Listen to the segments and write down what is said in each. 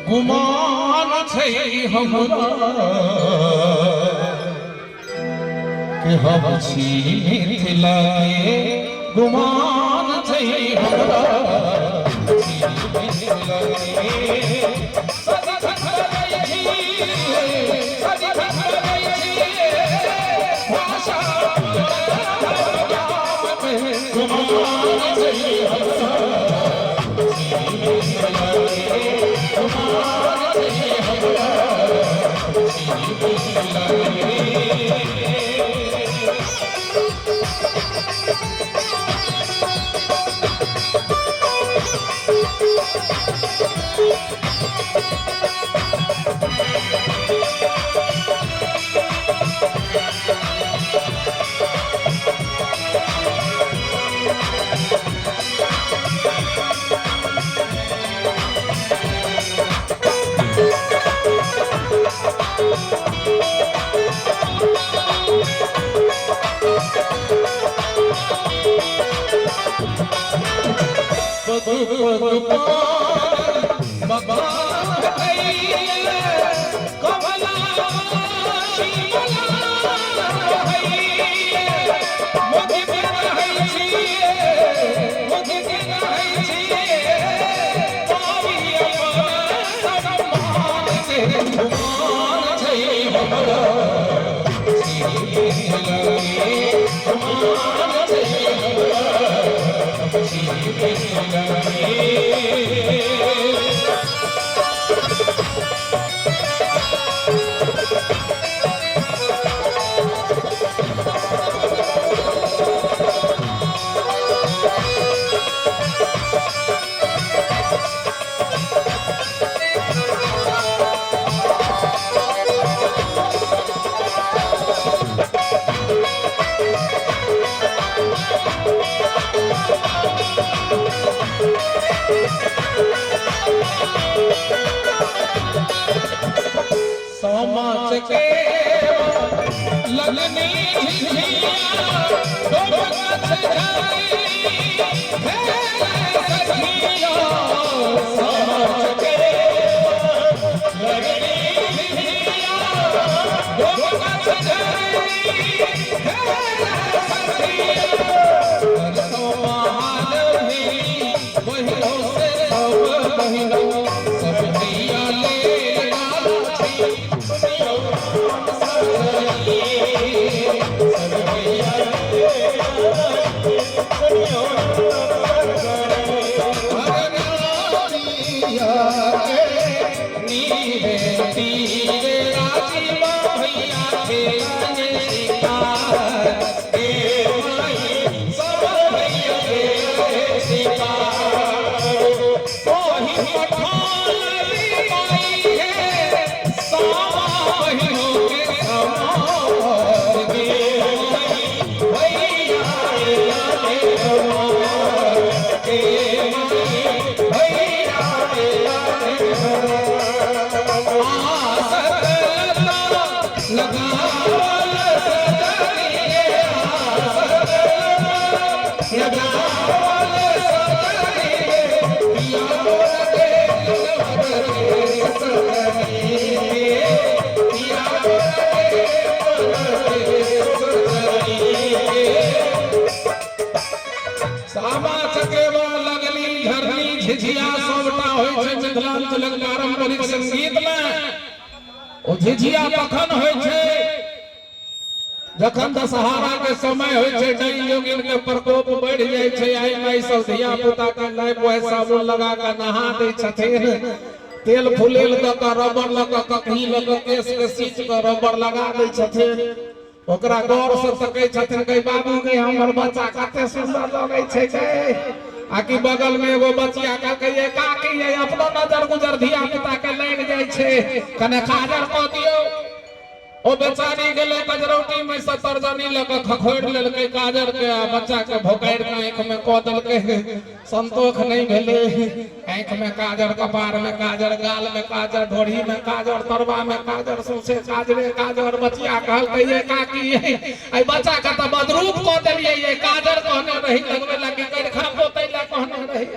गुमान छै हमरा कि हम छी मिथिला के, गुमान छै हमरा छी मिथिला के। सदिखन बजै छी, सदिखन बजै छी भाषा गुमान छै हमरा छी मिथिला के, गुमान छै हमरा छी मिथिला के। पग पग पार मकान हटैया, कमला शिमला रहैया। मुझके रहै छियै, मुझके रहै छियै, पाबी अपन सम्मान के। गुमान छै हमरा छी मिथिला के, गुमान छै हमरा छी मिथिला के। सामा चकेवा लगनी झिझिया, डोमकछ झरी खेले सखिया। सामा चकेवा लगनी झिझिया, डोमकछ झरी खेले सखिया। बरसो महाल भेली बहिनो से सब बहिनो, सब हैया लेल गाला छी सुनियौ राम सरई। सब हैया लेल गाला छी सुनियौ राम सरई। अरनारिया के नीरे तीरे राजीवा भैया खेलन शिकार। हे माई सब भैया खेले शिकार। ओहि पठान माई है सामा बहिनों के समान। गे माई भैया लाले हमार, गे माई भैया लाले हमार। आसत लता लगावल सजनिए, आसत लता लगावल सजनिए, पिया मोर देल के सजनिए, पिया मोर देल के सजनिए। सामा चकेवा लगनी झरनी झिझिया सबटा होइ छै मिथिलांचलक पारंपरिक संगीत में। ओ झिझिया तखन होइ छै जखन दशहरा के समय होइ छै, डाइन जोगिन के प्रकोप बढ़ि जाइ छै। आइ माइ सब धिया पुता के लाइफ बॉय साबुन लगा के नहा दै छथिन, तेल फुलेल दऽ कऽ, रबड़ लऽ कऽ, ककही लऽ कऽ केश के सींच कऽ रबड़ लगा दै छथिन। ओकरा गौर से तकै छथिन, कहै बाबू के हमर बच्चा कते सुंदर लगै छै गे। आ कि बगल में एगो बचिया कहलकै ये काकी ये, अपनो नजर गुजर धिया पुता के लागि जाइ छै, कने काजर कऽ दियौ। ओ बेचारी गेलै कजरौटी में से तर्जनी लऽ कऽ खखोरि लेलकै काजर के आ बच्चा के भोकारि के आँखि में कऽ देलकै। संतोष नहि भेलै, आँखि में काजर, कपार में काजर, गाल में काजर, ढोरी में काजर, तरवा में काजर, सौंसे काजरे काजर। बचिया कहलकै ये काकी, एहि बच्चा के तऽ बदरूप कऽ देलियै, ये काजर कहने रही लगबै ला कि करिखा पोतै ला कहने रही।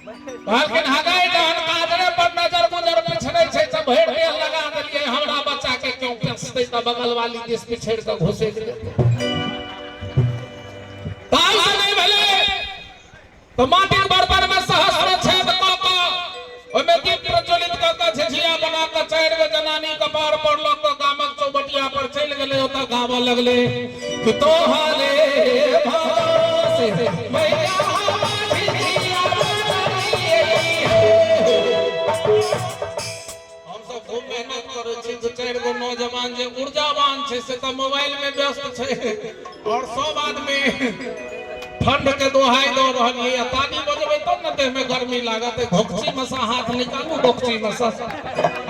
कहलखिन हगाई जहन काजरे पर नजर गुजर पिछड़ै छै तऽ भरि देह लगा देलियै, हमरा बच्चा के क्यों पेसतै तऽ बगल वाली दिस पिछड़ि कऽ घुसैक जेतै। ताहि से नहि भेलै तऽ माटिक बर्तन में सहस्र छेद कऽ कऽ ओहिमे दीप प्रज्वलित कऽ कऽ झिझिया बना कऽ 4 गो जनानी कपार पर लऽ कऽ गामक चौबटिया पर चलि गेलै। ओतऽ गाबऽ लगलै कि तोहरे भरोसे मैया झिझिया बनलियै। हमसब खूब मेहनत करै छी, 2-4 गो नौजवान जे ऊर्जावान छै से तऽ मोबाइल में व्यस्त छै और सब आदमी ठंड के दोहाई दऽ रहल ये। ताली बजबै तब ने देह में गर्मी लागत। घोकची में से हाथ निकालू, घोकची में से,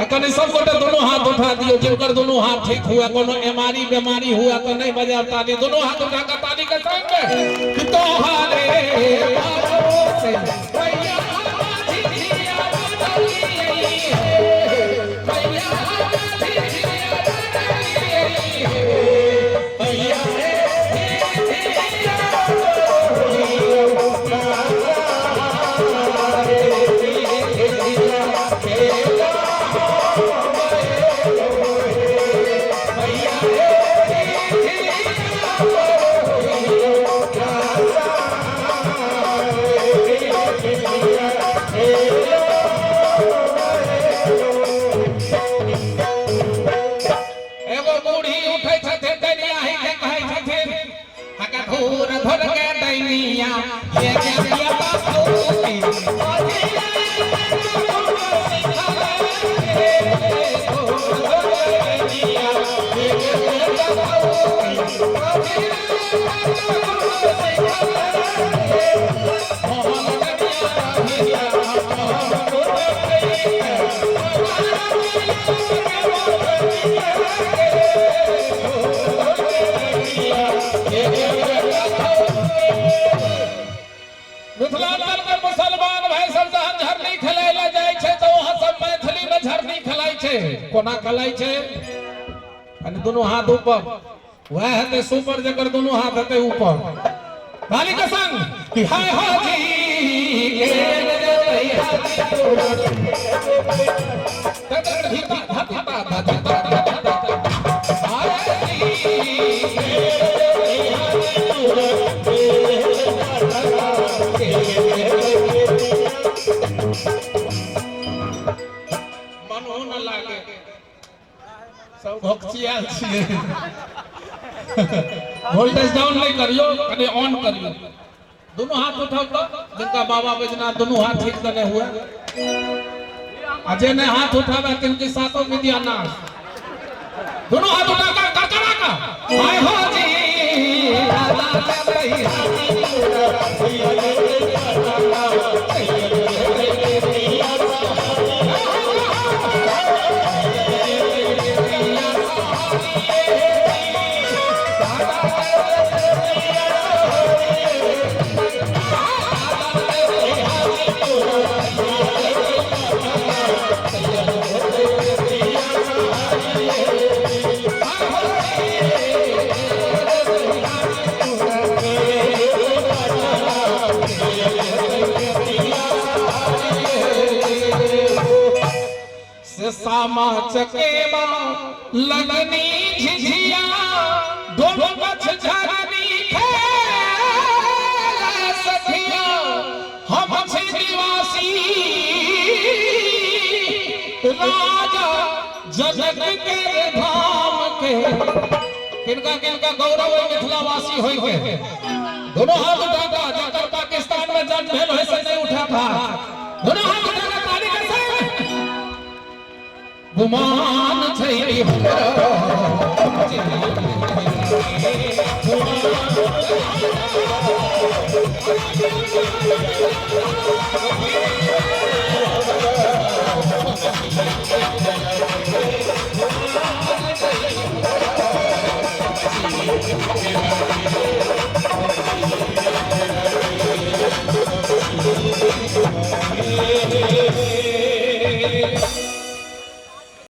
आ कनि सब गोटे दुनू हाथ उठा दियौ, जिनकर दुनू हाथ ठीक हुए, कोनो एमारी बीमारी हुए तऽ नहि बजायब ताली। दुनू हाथ उठा कऽ ताली के संग कि तोहरे भरोसे मैया झिझिया बनलियै हे, मैया झिझिया बनलियै हे, मैया एगो बूढ़ी उठै छथिन डैनिया ही के कहै छथिन हका धूर धुर के डैनिया ये के दिया बाबूजी मिथिलांचल के मुसलमान भाई सब जहन झरनी खेलाय ला जाइ छै तऽ वहाँ सब मैथिली में झरनी खेलाय छै। कोना खेलाय छै? कनि दुनू हाथ ऊपर, वएह हेतै सुपर जकर दुनू हाथ हेतै ऊपर। ताली के संग कि हाय हाजी मनो न लागे, सब घोकचियाल छियै। वोल्टेज डाउन नहीं करियो, कनि ऑन करियो। दोनों हाथ उठाओ तो जिनका बाबा बैजनाथ दोनों हाथ ठीक देने हुए, आ जे नहीं हाथ उठावे तिनकी सातों विद्या नाश। दोनों हाथ उठा कर करकरा का हाय हो जी से सामा चकेवा लगनी झिझिया डोमकछ झरनी खेल सखिया, हम छी निवासी राजा जनक के धाम के। किनका किनका गौरव है मिथिलावासी होय के? दोनों हाथ उठा का, जकर पाकिस्तान में जन्म भेल होय से नहीं उठा था। दोनों हाथ उठा का ताली के संग गुमान छै हमरा।